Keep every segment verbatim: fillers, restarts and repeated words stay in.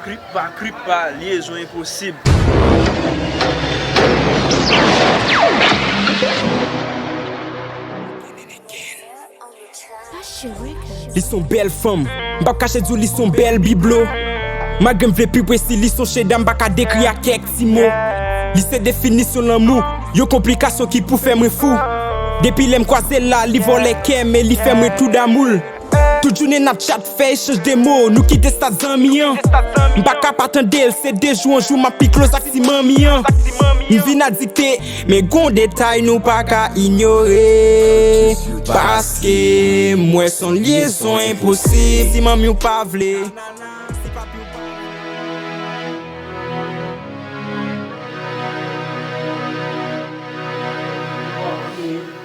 Krip pa, krip pa, lyezon enposib. Li se yon bèl fanm, m p ap kache di w li se yon bèl biblo. Malgre m vle pi presi, li se yon cheda, m pa ka dekri ak kèk ti mo. Li se definisyon lanmou, yon konplikasyon ki pou fè mwen fou. Depi lè m kwaze l la, li vòlè kè m e li fè mwen tou damou l. Tout jounen n ap tchat, fè echanj de mo, nou kite stad zanmi an. M pa ka pa tande l, se de jou an jou m ap pi close ak ti manmi an. M vin adikte, men gon detay nou pa ka inyore. Paske m wè s on lyezon enposib. Si manmi w pa vle.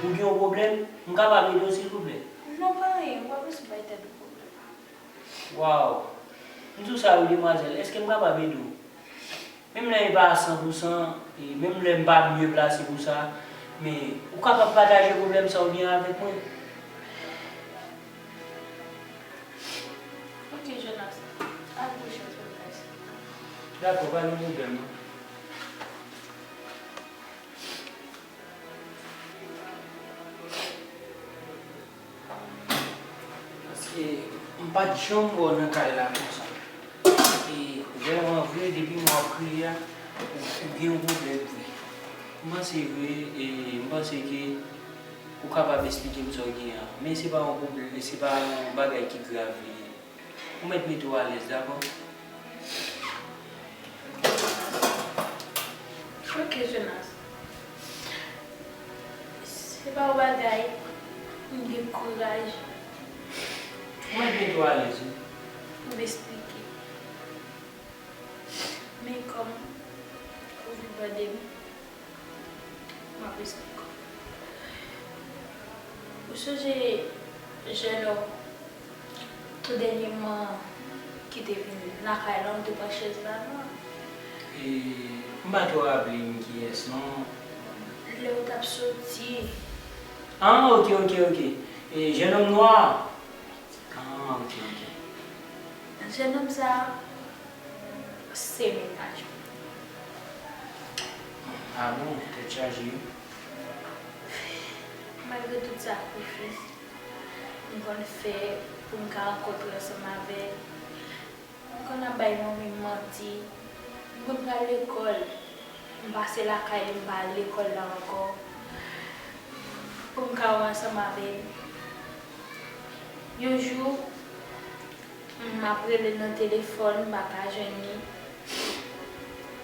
Ou gen yon pwoblèm? M kapab ede w silvouplè? Non, pa anyen, ou pa bezwen bay tèt ou pwoblèm. Waw! M di w sa wi demwazèl, èske m kapab ede w? Menm lè e pa a san pou san, e menm lè m pa mye plase pou sa, men ou kapab pataje pwoblèm sa w gen avèk mwen? Ok Jonas, al pwochen sou plas. Dakò, pa gen pwoblèm non. Paske m pa t janm wè w nan kay la konsa. E vrèman vre, depi m wè w ap kriye a, ou gen yon pwoblèm vre. M panse vre, e m panse ke ou kapab esplike m sa w gen an. Men se pa yon pwoblèm, se pa yon bagay ki grav li ye. Ou mèt mete w alèz, dakò? Ok Jonas. Se pa yon bagay m gen kouraj. Ou mèt mete w alèz wi. Pou m esplike. Men kòm ou vin mande m, m ap esplike w. Ou sonje jènòm tou dènyèman ki te vin lakay la, ou te pran chèz la non? E, m pa twò raple m kiyès non. Lè w t ap soti. Ah, ok, ok, ok. E, jènòm nwa a? Ah, ok, ok. Jènòm sa a, se mennaj mwen. Ah bon, tèt chaje wi. Malgre tout sakrifis m konn fè pou m ka rankontre ansanm avè l, m konn ap bay manmi m manti. M konn pral lekòl, m pase lakay li, m pa al lekòl la ankò, pou m ka wè ansanm avè l. Yon jou, m ap rele l nan telefòn, m pa ka jwenn li.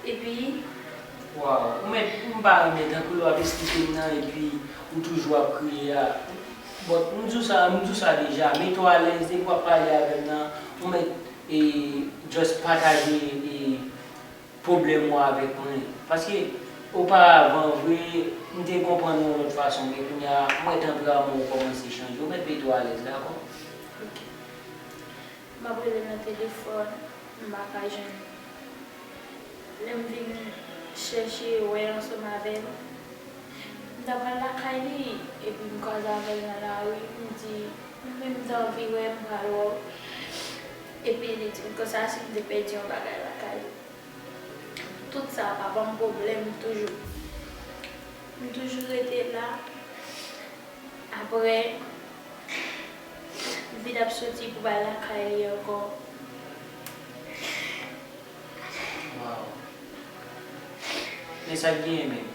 Epi. Waw, ou mèt, m pa renmen tankou lè w ap esplike m nan epi ou toujou ap kriye a. Bon, m di w sa, m di w sa deja, mete w alèz, depi w ap pale avè m nan, ou mèt, e, just pataje, e, pwoblèm ou avèk mwen. Paske, oparavan, vre, m te konprann ou yon lòt fason, men kounye a, m wè tanperaman w kòmanse chanje. Ou mèt mete w alèz, dakò? Ok. M ap rele nan telefòn, m pa ka jwenn li. Lè m vin chèche wè ansanm avè l, m ta pral lakay li, epi m kwaze avè l nan lari, m di, mwen menm m ta anvi wè, m pral wè w. Epi li di m konsa si m te pèdi yon bagay lakay li. Tout sa pa ban m pwoblèm toujou. M toujou rete la. Apre, m vin ap soti pou m al lakay li ankò. Waw. Men sa k genyen menm?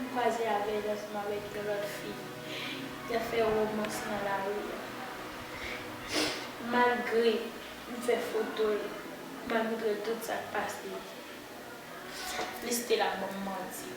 M kwaze avè l ansanm avèk yon lòt fi. Y ap fè womans nan lari a. Malgre m fè foto l, m al montre l tout sa k pase. Li still ap ban m manti.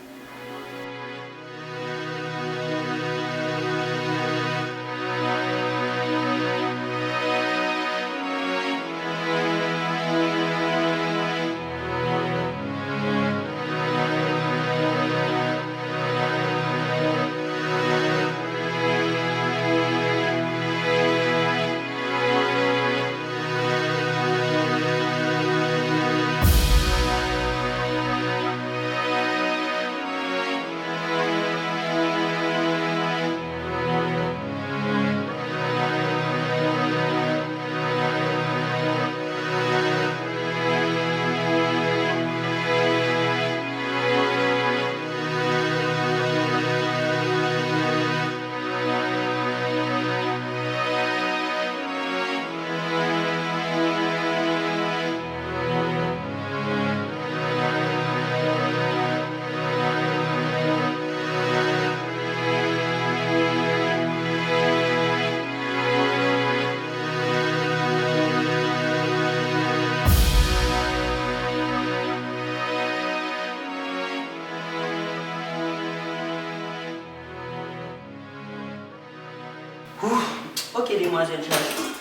Demwazèl Chachou,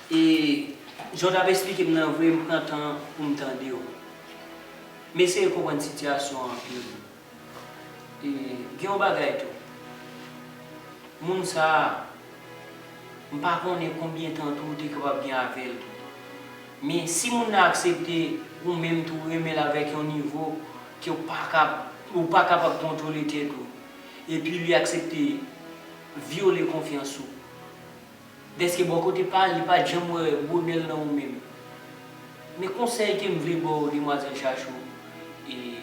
e jan w t ap esplike m nan vre, m pran tan pou m tande w. M eseye konprann sitiyasyon an anpil. E gen yon bagay tou. Moun sa a, m pa konnen konbyen tan tou ou te kapab gen avè l. Men si moun nan aksepte ou menm tou renmen l avèk yon nivo ke w pa kab, ou pa kapab kontwole tèt ou, epi li aksepte vyole konfyans ou, dèske bò kote pa l, li pa t janm wè bonè l nan ou menm. Men konsèy ke m vle ba w, Demwazèl Chachou, e,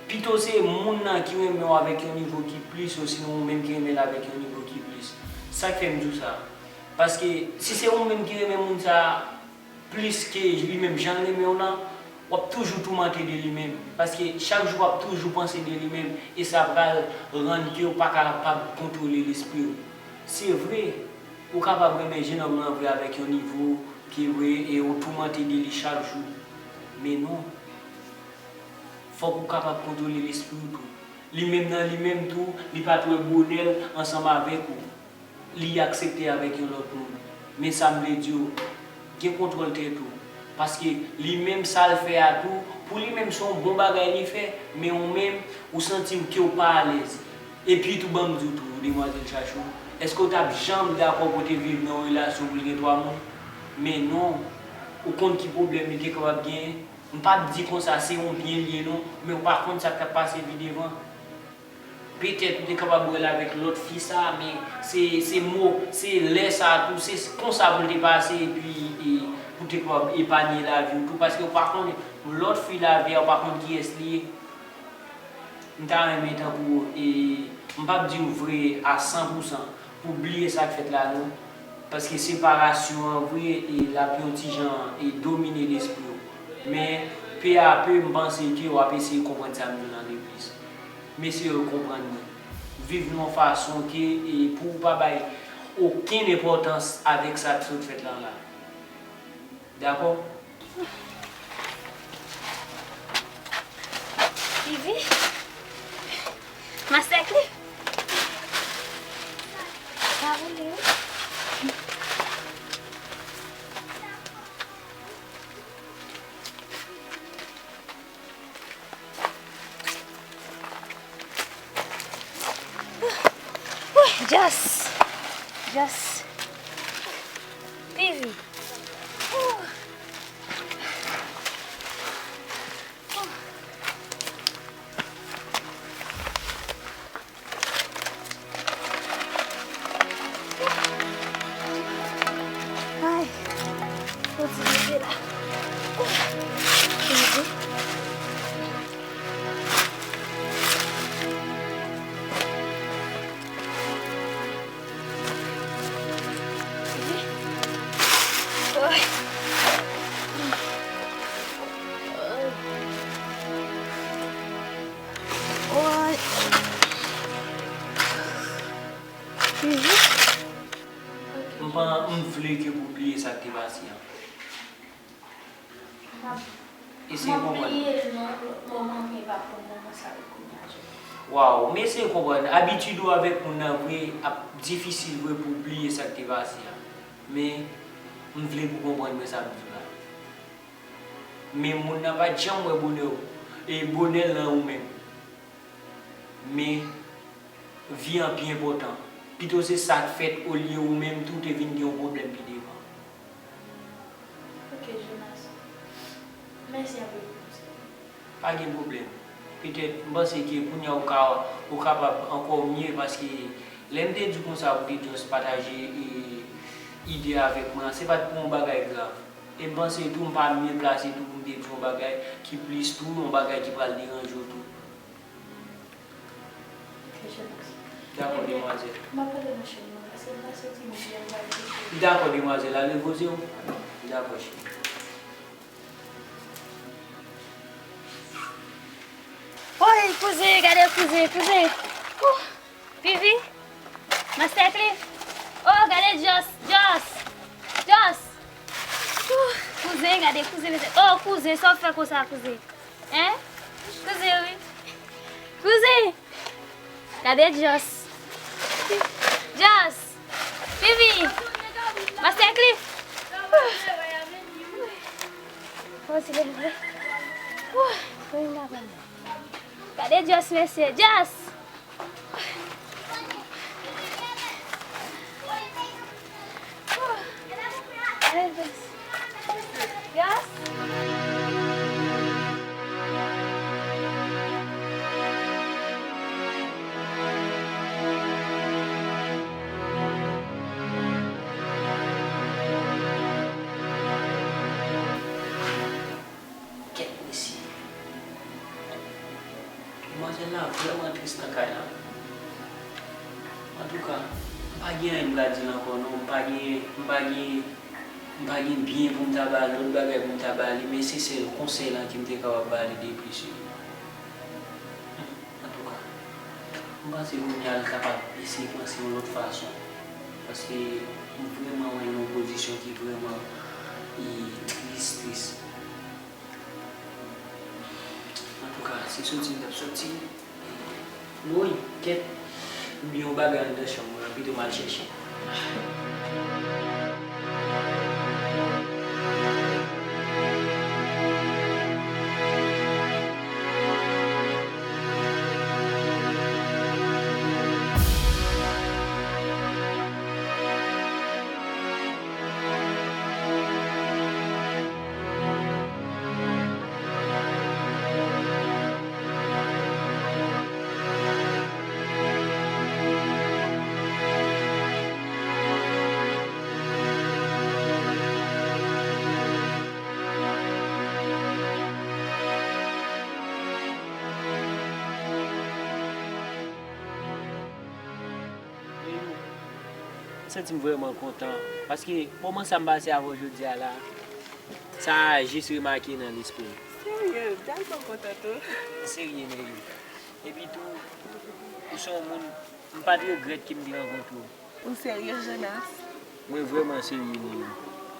pito se moun nan ki renmen w avèk yon nivo ki plis, osinon ou menm ki renmen l avèk yon nivo ki plis. Sa k fè m di w sa? Paske si se ou menm ki renmen moun sa a plis ke li menm jan l renmen w nan, w ap toujou toumante de li menm. Paske chak jou w ap toujou panse de li menm, e sa pral rann ke w pa kapab kontwole lespri w. Se vre, ou kapab renmen jennonm nan vre avèk yon nivo ke vre e ou toumante de li chak jou. Men non. Fòk ou kapab kontwole lespri w tou. Li menm nan li menm tou, li pa t wè bonè l ansanm avèk ou. Li aksepte avèk yon lòt moun. Men sa m vle di w, gen kontwòl tèt ou. Paske li menm sa l fè a tou, pou li menm se yon bon bagay li fè, men ou menm, ou santi w ke w pa alèz. Epi tou ban m di w tou, Demwazèl Chachou, èske w t ap janm dakò pou w te viv nan yon relasyon pou l gen twa moun? Men non, ou konn ki pwoblèm li te kapab genyen? M p ap di konsa se yon byen l ye non, men w pa konn sa k t ap pase pi devan. Petèt ou te kapab wè l avèk lòt fi sa, men se, se mo, se lè sa a tou, se konsa pou l te pase, epi, e, pou te kapab epanye lavi w tou, paske w pa konnen lòt fi lavi a, w pa konn kiyès li ye. M ta renmen tankou, e, m p ap di w vre a san pou san pou bliye sa k fèt la non. Paske separasyon an vre, e, l ap yon ti jan, e, domine lespri w. Men, pe a pe, m panse ke w ap eseye konprann sa m di w nan de plis. M eseye w konprann mwen. Viv nan yon fason ke, e, pou w pa bay okenn enpòtans avèk sa k sot fèt lan la. Dakò? Vivi? Mastè Cliff? Pa boule, wi. Wouy, Just. Just. Vivi. Ay, fò ti leve la. Leve. Leve. Oy. Oy. Oy. Mhm. M pa, m vle ke pou bliye sa k te pase an. Eseye konprann. M ap bliye l, non, moman m pa pran moman sa yo kounye a, Junior. Waw, men eseye konprann. Abitid ou avèk moun nan vre ap difisil vre pou w bliye sa k te pase a. Men, m vle pou w konprann mwen sa m di w la. Men moun nan pa t janm wè bonè w, e bonè l nan ou menm. Men, vi an pi enpòtan. Pito se sa k fèt olye ou menm tou te vin gen yon pwoblèm pi devan. Ok, Jonas. Mèsi anpil pou konsèy. Pa gen pwoblèm. Petèt, m panse ke kounye a ou ka, ou kapab ankò mye, paske lè m te di w konsa pou w te just pataje, e, ide avèk mwen an, se pa t pou yon bagay grav. E m panse tou, m pa mye plase tou pou m te di yon bagay ki plis tou, yon bagay ki pral deranje w tou. Ok, Jonas. Dakò, demwazèl. M ap pale nan chanm nan, paske m pa santi m byen, m pral kouche. Dakò, demwazèl, al repoze w. Dakò, cheri. Oy, kouzen, gade kouzen, kouzen. Ouh, Vivi, Master Cliff. Oh, gade Just, Just, Just. Ouh, kouzen, gade kouzen, mesye. Oh, kouzen, sa w fè konsa, kouzen? Hein? Kouzen, wi. Kouzen! Gade Just. Just! Vivi! Pastè Cliff! Bon, se lè mwen. Gade Just, mesye, Just! Gade Just. Just! Kèt mesye. Demwazèl la vrèman tris nan kay la. Antouka, m pa gen anyen m ka di l ankò non. M pa gen, m pa gen, m pa gen byen pou m ta ba l, lòt bagay pou m ta ba li, men se sèl konsèy lan ke m te kapab ba li de plis wi. Antouka, m panse kounye a l kapab eseye panse yon lòt fason. Paske m vrèman wè l nan yon pozisyon ki vrèman, e, tris, tris. Antouka, se soti m t ap soti. Woy, kèt. M bliye yon bagay anndan chanm mwen an, pito m al chèche. Deyou, m santi m vrèman kontan, paske moman sa m pase avè w jodi a la, sa jis remake nan lespri m. Serye, m tèlman kontan tou. Serye, Deyou. Epi tou, ou se yon moun, m pa t regrèt ke m te rankontre w. Ou serye, Jonas? Mwen vrèman serye, Neyou.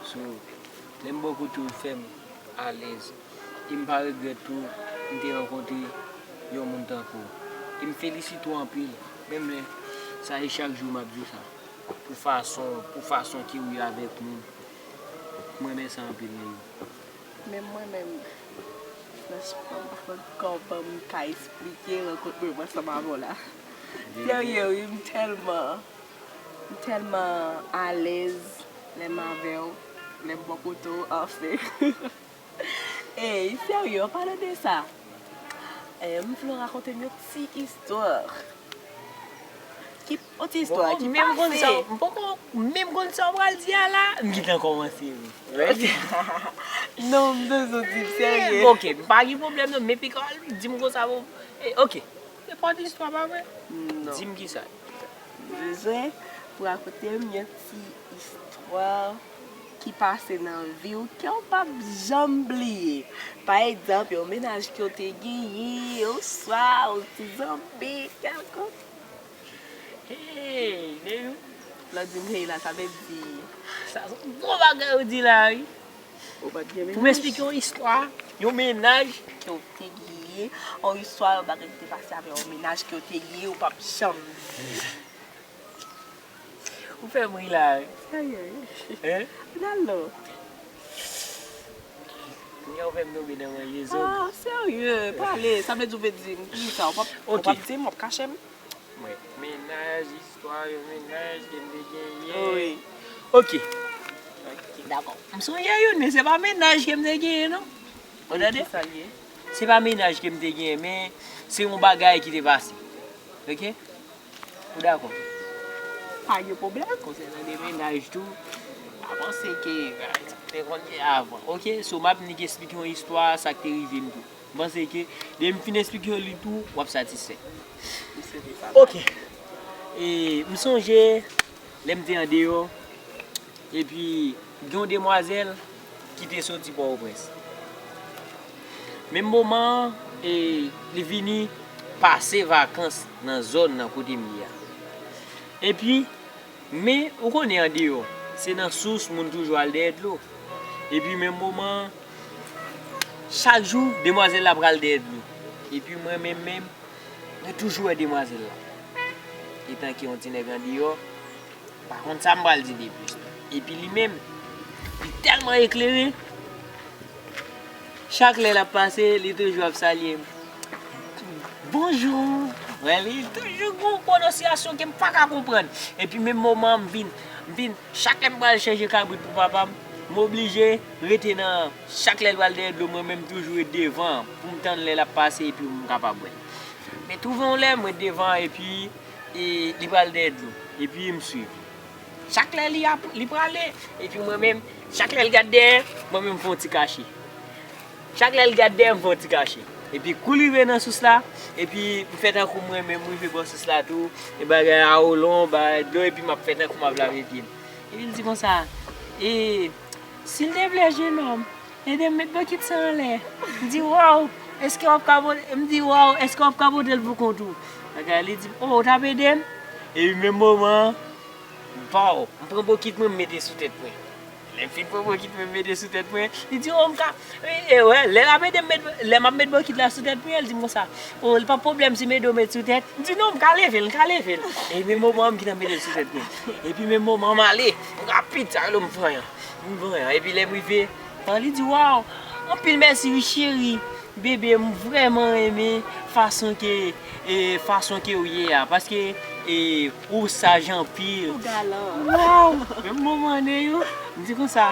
So, lè m bò kote w, ou fè m alèz. E m pa regrèt tou, m te rankontre yon moun tankou w. E m felisite w anpil, menm lè sa e chak jou m ap di w sa. Pou fason, pou fason ke w ye avèk moun. M renmen sa anpil, Neyou. Men mwen menm, franchman, m pa konn kòman m ka esplike rankont mwen ansanm avè w la. Serye, wi, m tèlman, m tèlman alèz lè m avè w, lè m bò kote w, anfen. Ey, serye, an palan de sa, eh, m vle w rakonte m yon ti istwa. Ki, yon ti istwa ki pase. M poko menm konn sa w pral di a la. M gentan kòmanse ri. Non, m bezwen w di m serye. Ok, m pa gen pwoblèm non, men pika w al di m konsa bon. Eh, ok. Nenpòt istwa pa vre. Non. Di m kisa. M bezwen pou w rakonte m yon ti istwa ki pase nan vi w ke w p ap janm bliye. Pa egzanp, yon mennaj ke w te genyen, oswa yon ti zanmi kèlkonk. Hey, Neyou. Lè w di m hey la, sa vle di. Sa se yon gwo bagay ou di la, wi. Ou pa t gen mennaj? Pou m esplike yon istwa, yon mennaj ke w te genyen, yon istwa, yon bagay ki te pase avè yon mennaj ke w te genyen, ou p ap janm bliye. Ou fè m ri la, wi. Serye, wi. Hein? Nan lo. Kounye a ou fè m tonbe nan manje zòb. Ah, serye, pale. Sa vle di ou vle di m kisa? Ou p ap, ou p ap di m, w ap kache m? Mwen, mennaj, istwa yon mennaj ke m te genyen. Wi. Ok. Dakò. M sonje youn, men se pa mennaj ke m te genyen, non. Ou tande? Kisa l ye? Se pa mennaj ke m te genyen, men se yon bagay ki te pase. Ok? Ou dakò? Pa gen pwoblèm. Konsènan de mennaj tou, pa panse ke, ah, sa te konn ye avan. Ok? So, m ap nik esplike yon istwa, sa k te rive m tou. M panse ke depi m fin esplike w li tou, w ap satisfè. Ok. E, m sonje lè m te andeyò, epi gen yon demwazèl ki te soti Pòtoprens. Menm moman an, e, li vini pase vakans nan zòn nan kote m ye a. Epi, men, ou konnen andeyò, se nan sous moun toujou al dèyè dlo. Epi menm moman an, chak jou, demwazèl la pral dèyè dlo. Epi mwen menm menm, mwen toujou wè demwazèl la. Etan ke yon ti nèg andeyò, m pa konn sa m pral di de plis. Epi li menm, li tèlman eklere, chak lè l ap pase, li toujou ap salye m. Bonjou! Wè, li toujou gon pwononsyasyon ke m pa ka konprann. Epi menm moman an, m vin, m vin, chak lè m pral chèche kabrit pou papa m, m oblije rete nan, chak lè l pral dèyè dlo, mwen menm m toujou ret devan pou m tann lè l ap pase epi pou m kapab wè l. Men twouve yon lè, m ret devan epi, e, li pral dèyè dlo, epi m swiv. Chak lè li ap, li prale, epi mwen menm, chak lè l gad dèyè, mwen menm m fè yon ti kache. Chak lè l gad dèyè, m fè yon ti kache. Epi kou l rive nan sous la, epi m fè tankou mwen menm, m rive bò sous la tou, e bagay a olon, bagay dlo, epi m ap fè tankou m ap lave pye m. Epi l di konsa, e, silteplè, jenòm, ede m met bokit sa anlè. M di, waw, èske w ap ka pote, m di, waw, èske w ap ka pote l pou kont ou? Bagay, li di, o, w t ap ede m? Epi menm moman an, Pow! M pran bokit mwen, m mete sou tèt mwen. Lè m fin pran bokit mwen, m mete sou tèt mwen, li di, o, m ka, e, e, wè, lè l ap ede m met, lè m ap met bokit la sou tèt mwen, li di m konsa, o, li pa pwoblèm si m ede w met sou tèt? M di, non, m ka leve l, m ka leve l. E menm moman an, m gentan mete l sou tèt mwen. Epi menm moman an, m ale, m rapid, sa rele m vanyan. M vanyan. Epi lè m rive, li di, waw, anpil mèsi wi, cheri. Bebe, m vrèman renmen fason ke, e, fason ke w ye a, paske, e, ou saj anpil. Ou galan. Waw! Menm moman Neyou, m di konsa,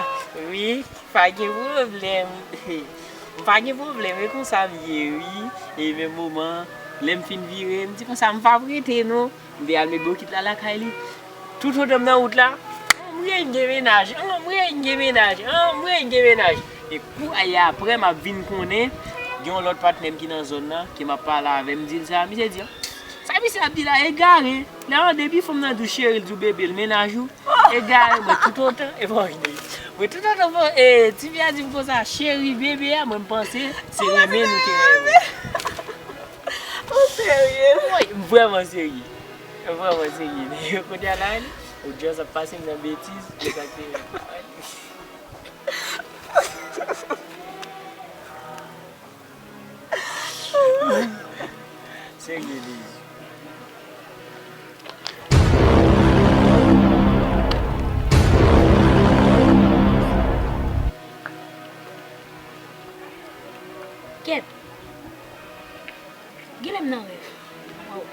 wi, pa gen pwoblèm. M pa gen pwoblèm, e konsa m ye, wi. E menm moman, lè m fin vire, m di konsa, m p ap rete non. M te al met bokit la lakay li. Toutotan m nan wout la, an, m reyèl gen mennaj, an, m reyèl gen mennaj, an, m reyèl gen mennaj. E kou a ye aprè, m ap vin konnen, gen yon lòt patnè m ki nan zòn nan, ke m ap pale avè l, m di l sa, misye di, sa misye ap di la egare. Lè an depi fanm nan di w cheri, l di w bebe, l mennaj ou. Egare, mwen toutotan, e bon, mwen toutotan, bon, e, tifi a di m konsa, cheri, bebe a, mwen m panse, se renmen nou te renmen. Ou serye? Wi, m vrèman serye. M vrèman serye. Kounye a la, ou just ap pase m nan betiz, e sa k te. Serye li ye. Kèt. Genlè m nan rèv. Waw.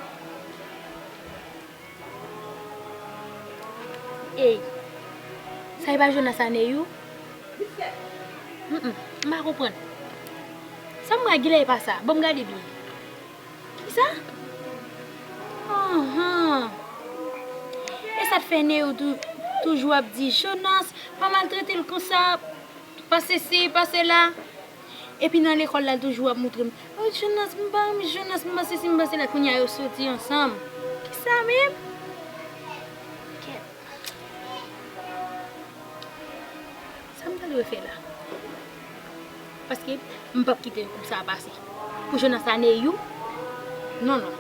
Ey, sa e pa Jonas a Neyou? Mm, mm, m pa konprann. Sa m wè a genlè e pa sa. Ban m gade byen. Kisa? Anhan. E sa k fè Neyou tou, toujou ap di, Jonas, pa maltrete l konsa. Pa sesi, pa sela. Epi nan lekòl la, l toujou ap moutre m, o, Jonas, m pa renmen Jonas, m pa sesi, m pa sela. Kounye a, yo soti ansanm. Kisa menm? Kèt. Sa m ta dwe fè la? Paske m p ap kite kou sa a pase. Pou Jonas a Neyou? Non, non.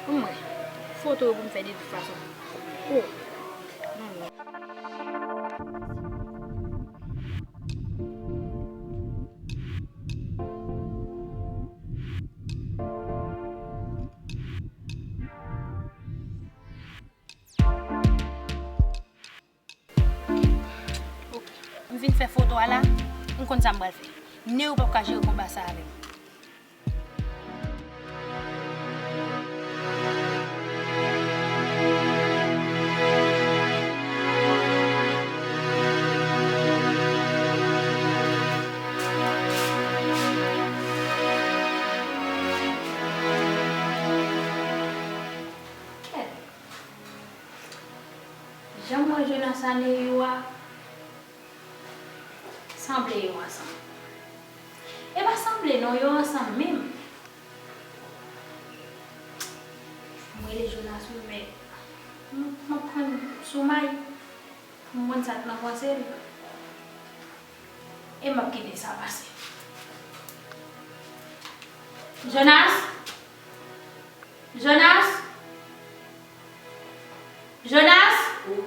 Ban m wè. Foto yo pou m fè de tout fason. O. Non, non. Ok. M fin fè foto a la, m konn sa m pral fè. Neyou p ap ka jere konba sa avè m. Kèt. Jan m wè Jonas a Neyou a, sanble yo ansanm. E pa sanble non, yo ansanm menm. M rele Jonas wi, men m, m ap pran soumay pou m konn sa k nan panse l. E m ap kite sa pase. Jonas! Jonas! Jonas!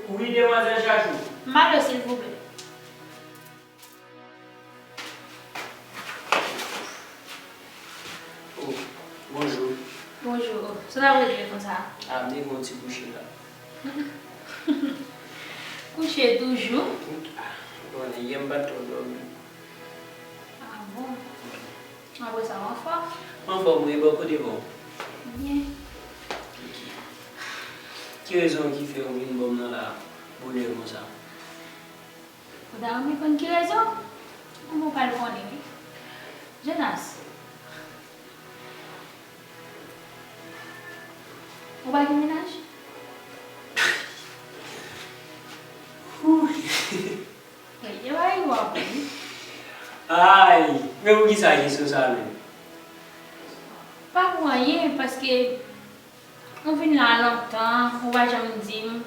Wi, demwazèl Chachou. M ale w, silvouplè. Oh, bonjou. Bonjou. Sa w t ap regle konsa? A, m te gen yon ti kouche la. Kouche? Kouche toujou? Ah, ou konnen, yè m pa t twò dòmi. Ah bon? Apre sa, w anfòm? M anfòm, wi, bò kote bon. Byen. Ki rezon ki fè w vin bò m nan la bonè konsa? Ou ta renmen konn ki rezon? Kòman w pral konnen, wi. Jonas, ou pa gen mennaj? Ay, e pa rive w ap ri. Ay, men poukisa kesyon sa menm? Pa pou anyen, paske ou vin la lontan, ou pa janm di m,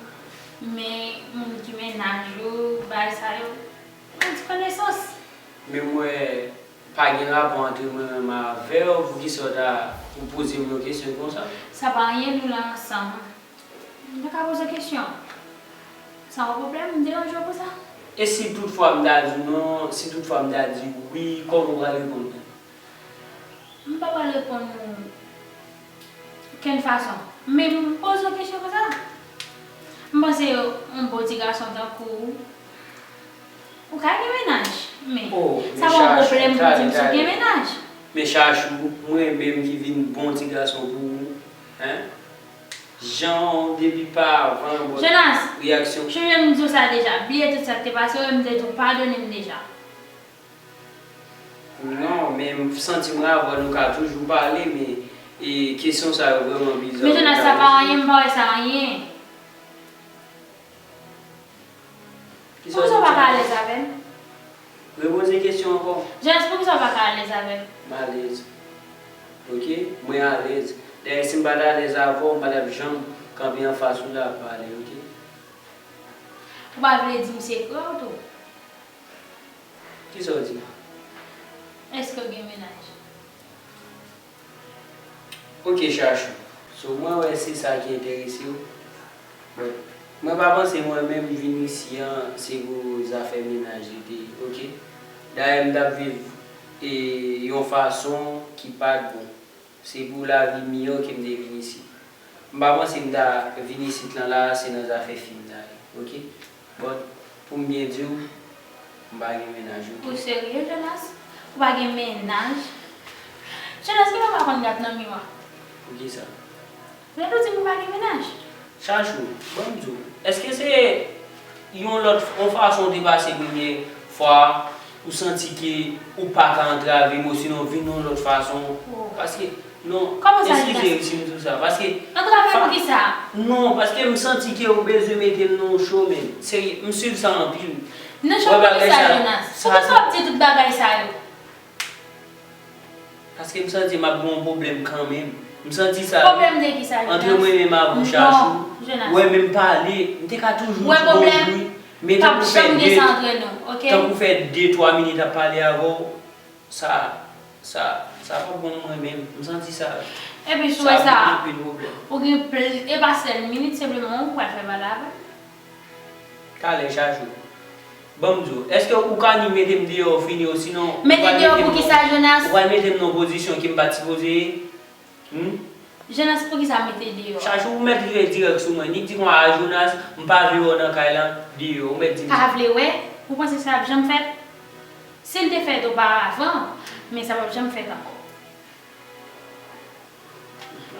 men moun ki mennaj ou, bagay sa yo, yon ti konesans. Men mwen, pa gen rapò ant mwen menm avè w, poukisa w ta, ou poze m yon kesyon konsa? Sa pa anyen, nou la ansanm. M te ka poze w kesyon. Sa yon pwoblèm? M deranje w pou sa? E si toutfwa m ta di w non, si toutfwa m ta di w wi, kòman w pral reponn mwen? M pa pral reponn ou okenn fason. Men m poze w kesyon konsa. M panse yon bon ti gason tankou w, ou ka gen mennaj. Men, oh, sa pa yon pwoblèm pou di m si w gen mennaj. Men Chachou, mwen menm ki vin bon ti gason pou ou, hein? Jan w depi pa avan, bon, Jonas, reyaksyon. Chonje m di w sa deja. Bliye tout sa k te pase, w wè m te di w padone m deja. Non, men m santi mwen avè w nou ka toujou pale, men, e, kesyon sa yo vrèman biza. Men Jonas, sa pa anyen, m pa wè sa anyen. Poukisa w pa ka alèz avè m? Repoze kesyon ankò. Jonas, poukisa w pa ka alèz avè m? M alèz. Oke? Mwen alèz. Dayè, si m pa t alèz avè w, m pa t ap janm kanpe anfas ou la ap pale, oke? Ou pa vle di m sekrè w tou? Kisa w di? Èske w gen mennaj? Oke, Chachou. So, mwen wè se sa ki enterese w. But, mwen pa panse mwen menm vin isi an, se pou zafè mennaj li te ye, oke? Dayè, m t ap viv, e, yon fason ki pa t bon. Se pou lavi miyò ke m te vin isit. M pa panse m ta vin isit lan la, se nan zafè fi m ta ye, oke? But, pou m byen di w, m pa gen mennaj, oke? Ou serye, Jonas? Ou pa gen mennaj? Jonas, genlè w pa konn gad nan miwa. Poukisa? Lè w di m ou pa gen mennaj. Chachou, ban m di w, èske se yon lòt, yon fason w te pase premye fwa a, ou santi ke ou pa ka antrave m, osinon vin yon lòt fason? Oh. Paske, non, eskize m si m di w sa, paske... Antrave poukisa? Non, paske m santi ke ou bezwen mete m nan yon cho, men, serye, m swiv sa anpil. Nan cho poukisa, Jonas? Poukisa w ap di tout bagay sa yo? Paske m santi m ap gen yon pwoblèm kanmenm. M santi sa, wi. Pwoblèm de kisa, Jonas? Antre mwen menm avè w, Chachou. Non, Jonas. Ou wè, menm pale, m te ka toujou di w bonjou, wi. Men tankou fè de, tankou fè de, twa minit ap pale avè w, sa, sa, sa p ap bon mwen menm. M santi sa. Epi, si w wè sa, ou gen pl-, e pa sèl minit, senpleman, ou pral fè pale avè m. Talè, Chachou. Ban m di w, èske ou ka ni mete m deyò fini, osinon ou pral mete m nan, ou pral mete m nan yon pozisyon ke m pa t sipoze ye? Mete deyò poukisa, Jonas? Hmm? Jonas, poukisa mete deyò? Chachou, ou mèt rive dirèk sou mwen. Nik di konsa, a Jonas, m pa vle wè w nan kay la, deyò. Ou mèt di m sa. Pa vle wè? Ou panse sa ap janm fèt? Si l te fèt oparavan, men sa p ap janm fèt ankò.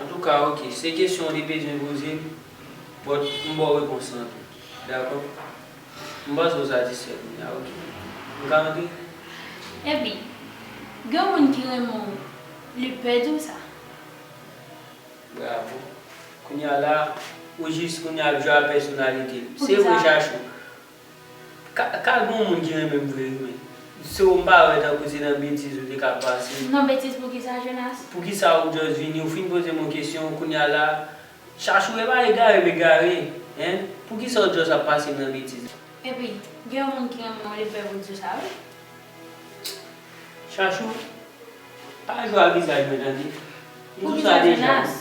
Antouka, oke, se kesyon w te bezwen poze m, but m ba w repons lan tou. Dakò? M panse w satisfè kounye a, oke. M ka antre? Epi, gen yon moun ki renmen w, li pè di w sa. Bravo. Kounye a la, ou jis kounye a ap jwe a pèsonalite m. Se vre, Chachou. Ka, ka gen yon moun ki renmen m vre, wi, men. So, m pa wè tankou se nan betiz ou te ka pase. Nan betiz poukisa, Jonas? Poukisa ou just vini, ou fin poze m yon kesyon, kounye a la, Chachou, e pa egare m egare, en? Poukisa ou just ap pase m nan betiz? Epi, gen yon moun ki renmen w, li pè pou di w sa, wi. Chachou, pa jwe a vizaj mwen, tande. M di w sa deja. Poukisa, Jonas?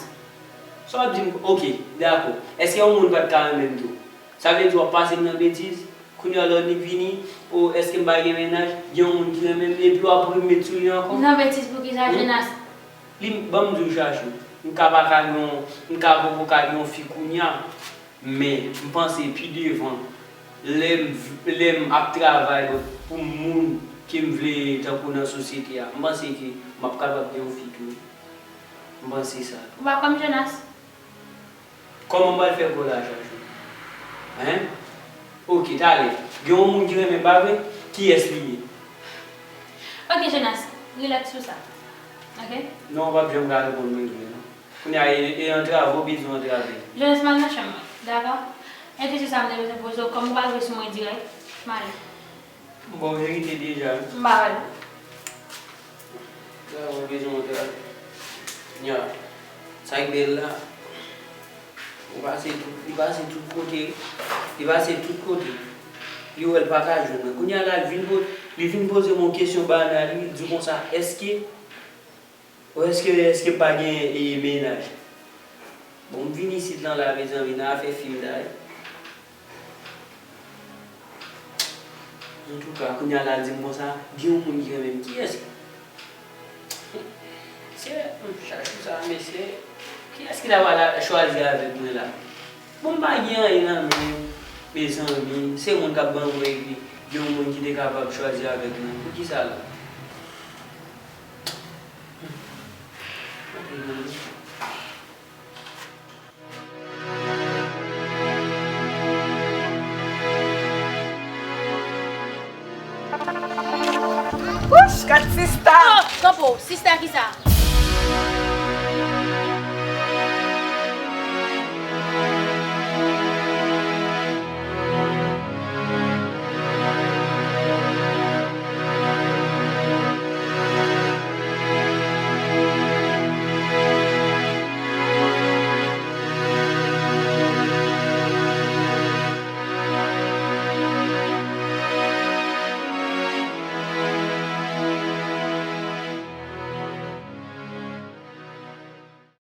Sa w ap di m, oke, dakò. Èske yon moun pa t ka renmen m tou? Sa vle di w ap pase m nan betiz? Kounye a lè w nik vini, o, èske m pa gen mennaj? Gen yon moun ki renmen m, epi w ap remet sou li ankò? Nan betiz poukisa, Jonas? Li, ban m di w, Chachou, m ka pa ka gen yon, m ka poko ka gen yon fi kounye a, men m panse pi devan, Lè m, lè m ap travay pou moun ke m vle tankou nan sosyete a, m panse ke m ap kapab gen yon fi tou. M panse sa. Ou pa kòm Jonas? Kòman m pral fè pou laj la jodi? Hein? Ok, talè. Gen yon moun ki renmen m, pa vre? Kiyès li ye? Ok, Jonas, rilaks sou sa. Ok? Non, w p ap janm ka reponn mwen vre, non. Kounye a, e, e antrave w bezwen antrave. Jonas, m al nan chanm mwen, dakò? Gen kesyon sa m te bezwen poze w, kòm ou pa vle sou mwen dirèk, m ale. M ba w verite deja, wi. M pa wè l. Sa w bezwen antrave. Nya, sa k bèl la, ou pase tout, li pase tout kote, li pase tout kote. Li wè l pa ka jwenn mwen. Kounye a la, li vin po-, li vin poze m yon kesyon banal, li di konsa, èske Ou èske, èske pa gen, e, mennaj? Bon, m vin isit lan la, mezanmi, nan afè fi m ta ye. Antouka, kounye a la, l di m konsa, gen yon moun ki renmen m. Kiyès? Mesye, m chache sa, mesye. Kiyès ki ta pral chwazi avèk mwen la? Bon, m pa gen anyen nan men m, mezanmi. Se moun k ap ban mwen epi gen yon moun ki te kapab chwazi avèk mwen. Poukisa la? Wouch, gad sista! Oh, kanpe w, sista kisa?